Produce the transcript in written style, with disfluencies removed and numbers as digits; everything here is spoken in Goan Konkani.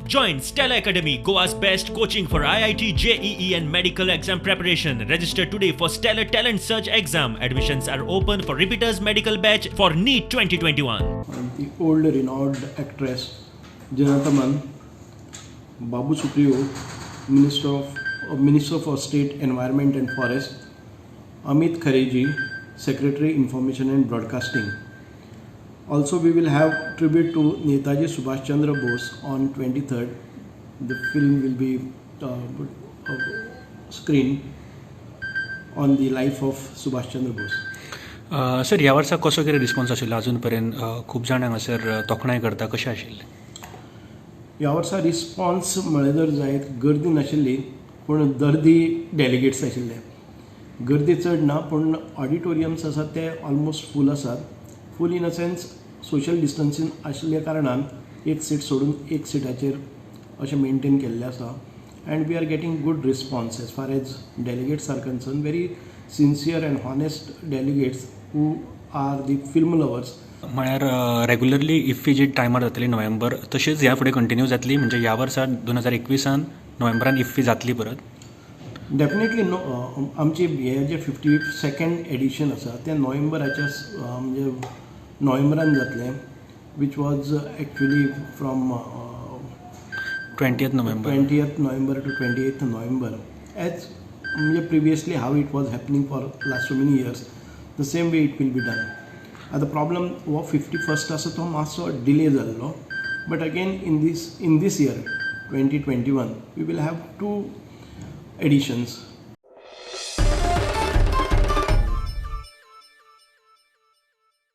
Join Stellar Academy, Goa's best coaching for IIT, JEE and medical exam preparation. Register today for Stellar Talent Search exam. Admissions are open for repeaters medical batch for NEET 2021. The old renowned actress Zeenat Aman, Babu Supriyo, Minister for State Environment and Forest, Amit Khareji, Secretary Information and Broadcasting. Also, we will have tribute to Netaji Subhash Chandra Bose on 23rd. The film will be screened on the life of Subhash Chandra Bose. Sir, ह्या वर्सा कसो कितें रिस्पॉन्स आशिल्लो अजून पर्यंत? खूब जाण हांगासर तोखणाय करता, कशें आशिल्लें? ह्या वर्सा रिस्पॉन्स म्हळें जर जायत, गर्दी नाशिल्ली पूण दर्दी डेलिगेट्स आशिल्ले. गर्दी चड ना पूण ऑडिटोरियम्स आसात ते ऑलमोस्ट फूल आसात. Full in a sense, social distancing आशिल्ल्या कारणान एक सीट सोडून एक सिटाचेर अशें मेनटेन केल्लें आसा and we are getting good response as far as delegates are concerned. Very sincere and honest delegates who are the film lovers. म्हळ्यार रेगुलरली इफ्फी जी टायमार जातली नोव्हेंबर, तशीच ह्या फुडें कंटिन्यू जातली? म्हणजे ह्या वर्सा 2021 नोव्हेंबरान इफ्फी जातली परत? Definitely no. आमची हे जे 52nd edition आसा तें नोव्हेंबराच्या, म्हणजे नोव्हेंबरान जातलें, which was actually from 20th November. 20th November to 28th November, as म्हणजे previously how it was happening for last so many years, the same way it will be done. आतां प्रॉब्लम हो 51st आसा तो मातसो डिले जाल्लो, but again in this year 2021 we will have two editions.